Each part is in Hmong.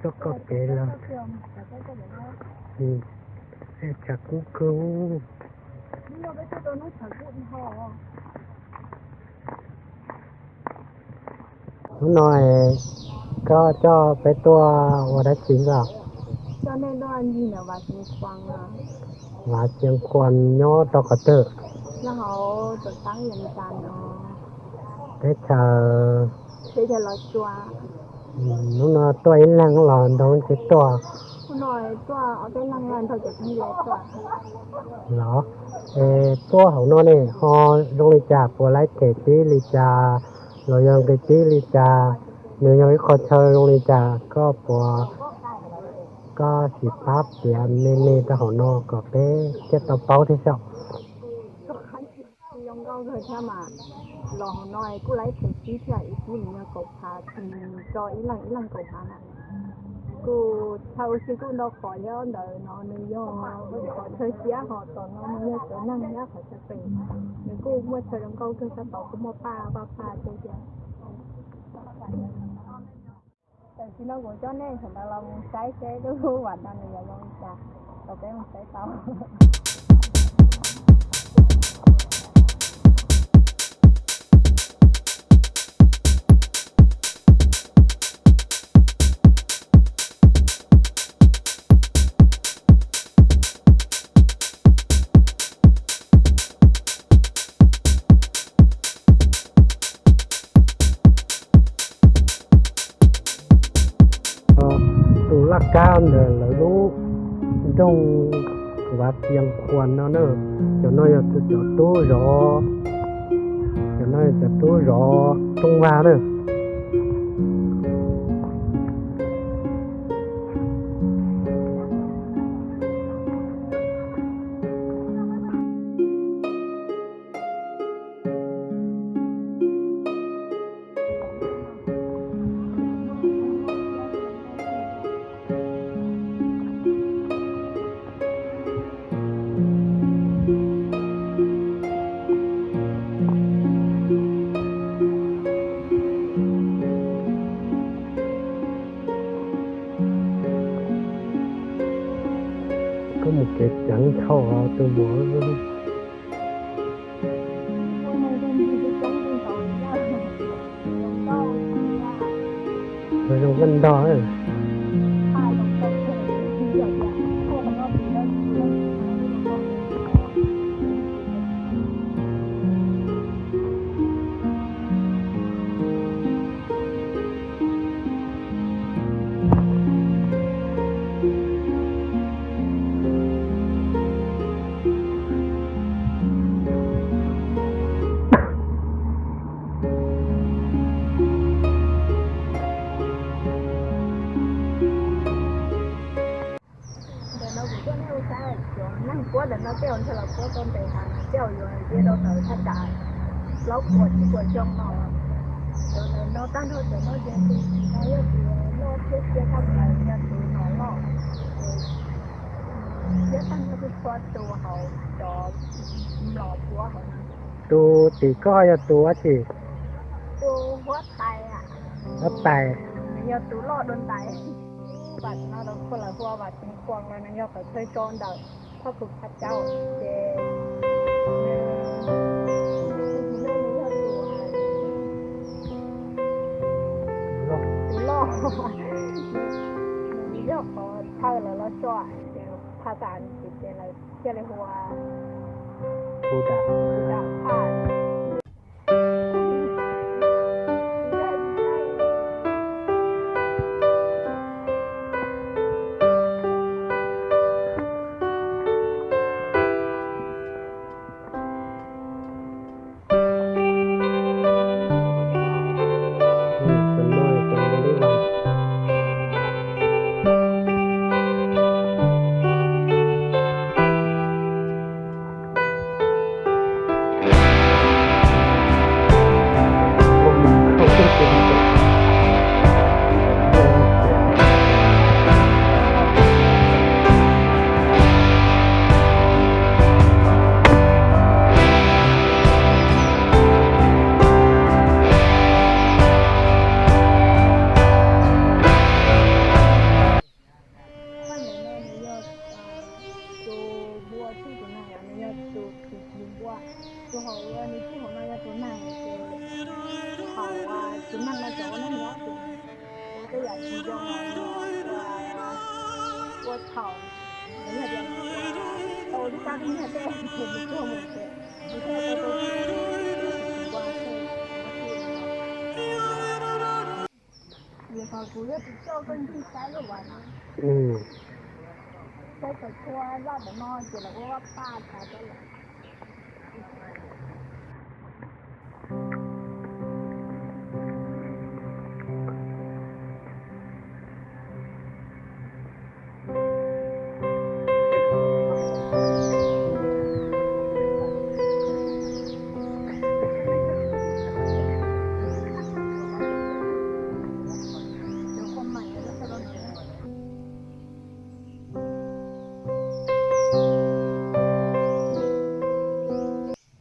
Txoj kev los tshav kub kawg. Hnub no koj coj peb tuaj ua dab tsi os? Vaj Xiav Khuam nyob rau qhov twg? Teb chaws. Hnub no tuaj ib leeg los nrog tsis tuaj? Los, es tuaj hauv no ne ho zoo li cas, puas laib them tib li cas los yog nqi tib li cas? Nws yog ib qho chaw zoo li cas, koj puas, koj sim pab piav me me rau hauv no kom peb thiaj tau paub thiab xwb. Zoo nkauj kawg thiab mas, los hauv no kuj laib them tib thiab, ib tib nws yog kaum phav, tso ib leeg ib leeg kaum phav na. Kuj chaw ua si kuj ntau qhov thiab, ntawm no nws yog qhov chaw siab, ho tom no nws yog cov neeg thiab qhov chaw pem. Nws kuj muaj chaw zoo nkauj kawg, sab tod kuj muaj paj, paj, paj thiab. Tam sim no kuv coj nej sawv daws los mus saib seb lub vaj no nws yuav zoo li cas, los peb mus saib tau. Tus laj kab ntawm lawv lub nroog Vaj Xiav Khuam no na, cov no yog cov tub zov, cov no yog cov tub zov rooj vag na. Koj mus kev ceev dhau tus muam. Zoo nkauj ntog. Ntawm no kuv coj nej ua saib cov neeg puab ntawm no tej zaum ntshe los puab tau ntev heev, tej zaum yuav ntiab rau ntawm thaj tsam plaub puas tsib puas xyoo no. Cov ntawm no tag nrho cov no ces tus no yog tus loj thiab thiab tag nrho yog tus no loj, thiab tag nrho tus txhua tus hauv cov mlom puab hauv no. Tus tim koj yog tus dab tsi? Tus huab tais. Huab tais. Nws yog tus loj dua ntais. Vam no los kuj lawv hu ua Vam Xeev Khuam los nws yog qhov chaw tso ntawm thoj Phu Pha Cau, ces nws, nws yog tus, tus loj, nws yog qhov chaw lawv los tso, ces phas xas Askiv ces lawv thiaj li hu ua Buddha. Tus hauv, nws txij hauv no yog tus neeg ces thaum tus neeg no tseem ua neej nyob ces ua tej yam tsis zoo los ua thaum nws yog tias tau ib rab nyiaj tej ces nws tuag mus ces nws thiaj tau tau tsis ua xwb. Vim qhov kuv yog tus coj koj ncig saib lub vas no, saib cov tshuaj zaj ntawm no ces lawv ua vaj paj tas rau lawm.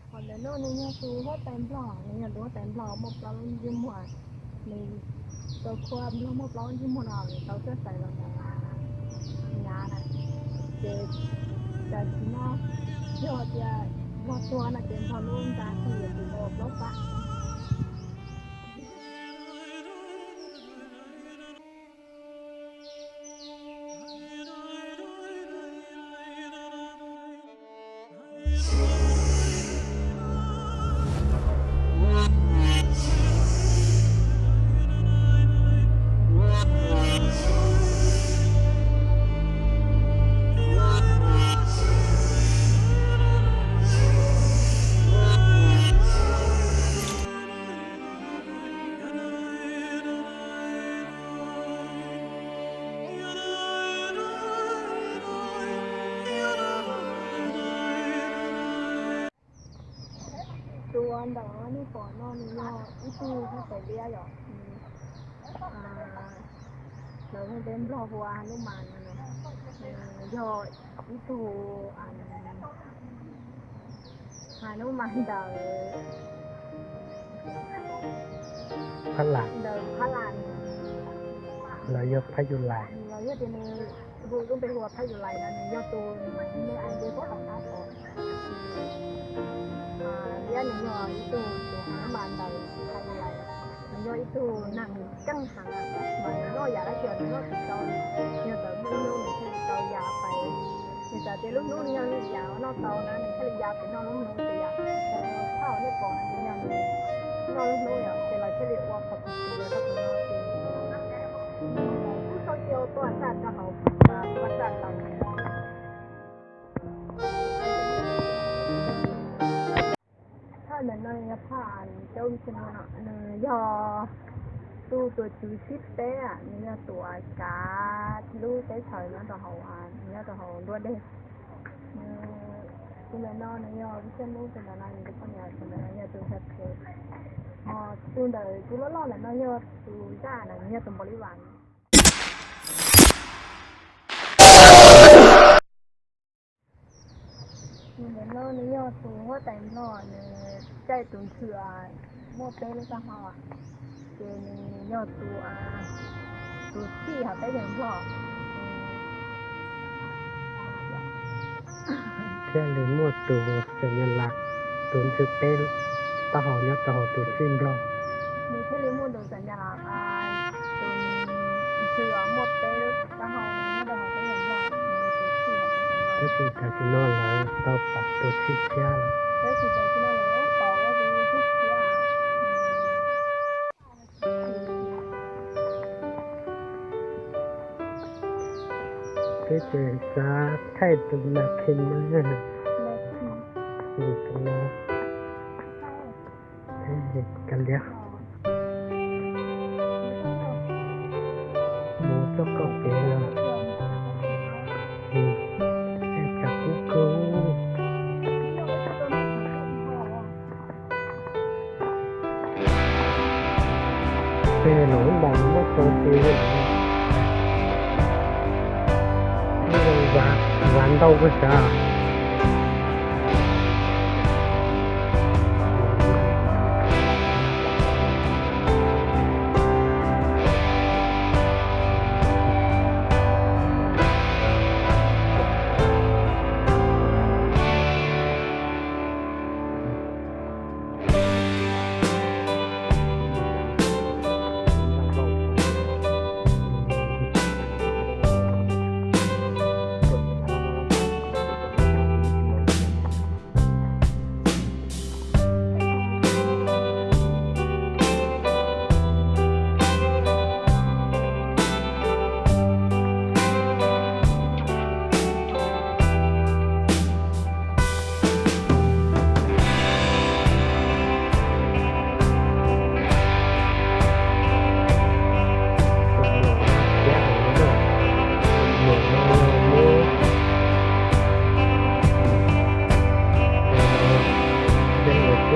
Qhov ntawm no nws yog tus huab tais nplog, nws yog tus huab tais nplog muaj plaub lub ntsej muag. Nws tau khuab nplog muaj plaub lub ntsej muag no nws tau txawj xaiv los mus nyav na. Ces tam sim no yog tias nplog tuag no ces nplog lub nra thiaj li tsis tau plaub fab. Tus uas ntawm nej pom no nws yog ib tug huab tais liab yom. Lawv hu peb nplog hu ua Hanuman no, yog ib tug Hanuman ntawm Phab Las, ntawm Phab Las, los yog Phab Yus Lais. Los yog tias nws hu lub npe hu ua Phab Yus Lais no nws yog tus me ais nce puab tom qab tod. Liab nws yog ib tug tus Hanuman ntawm Phab Yus Lais, nws yog ib tug neeg keej heev mas nws noj yam dab tsi los nws noj tsis tau, yog txawm muaj ib hnub nws thiaj li tau ya pais. Nws xav tias lub hnub nws yog li cas noj tau na nws thiaj li ya pais noj lub hnub ces yam thaum nej pom nws yog nws noj lub hnub yom ces lawv thiaj li ua qhov khuv xim rau tus no ces nws kuj sau cia ua tub as tsaj rau hauv vaj tsaj tau. Phaj ntawm no yog phaj cauj ntxhw no, nws yog tus tuam tswv sib teb, nws yog tus kav lub teb chaws nyob rau hauv, nyob rau hauv nruab dej. Tus ntawm no nws yog Vij Xab Nub, tus ntawm no yog tus poj niam, tus ntawm no yog tus ntxhais phem. Ho tus ntawm tus loj loj ntawm no yog tus zaj na, nws yog tus npaum li vas. Tus ntawm no nws yog tus huab tais nplog, nws caij tus ntxhw muaj peb lub taub hau, ces nws yog tus, tus txij hauv peb yawg nplog. Thiaj li muaj tus xam nyas las, tus ntxhw peb taub hau nyob rau hauv tus txij nplog. Nws thiaj li muaj tus xam nyas las, tus ntxhw muaj peb lub taub hau nyob rau hauv peb yawg nplog, nws yog tus txij hauv peb yawg nplog. Tab sis tam sim no lawv tau pom tus txij thiab. Tab sis tam sim no lawv pom tus txij thiab. Peb tseem xav thaij tus nas khin no, tus no, kav liam, mus txoj kauj kev no, tsam kub kub. Tej los ib npam muab tso ti, muab vas ntau kawg sav.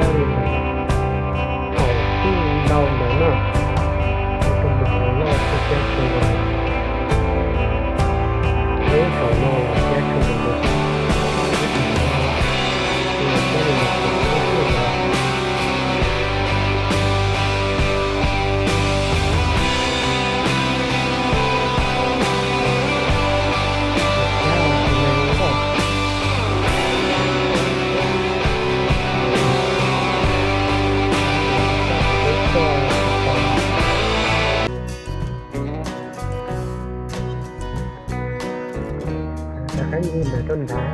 Thaum twb ntau ntawd na, tus mus hauv loj tsis cab tshua los, lub hauv loj los cab tshua los, ib tug no los cab li los tsis tshua los. Rov qab ncig ntawm rau nrad.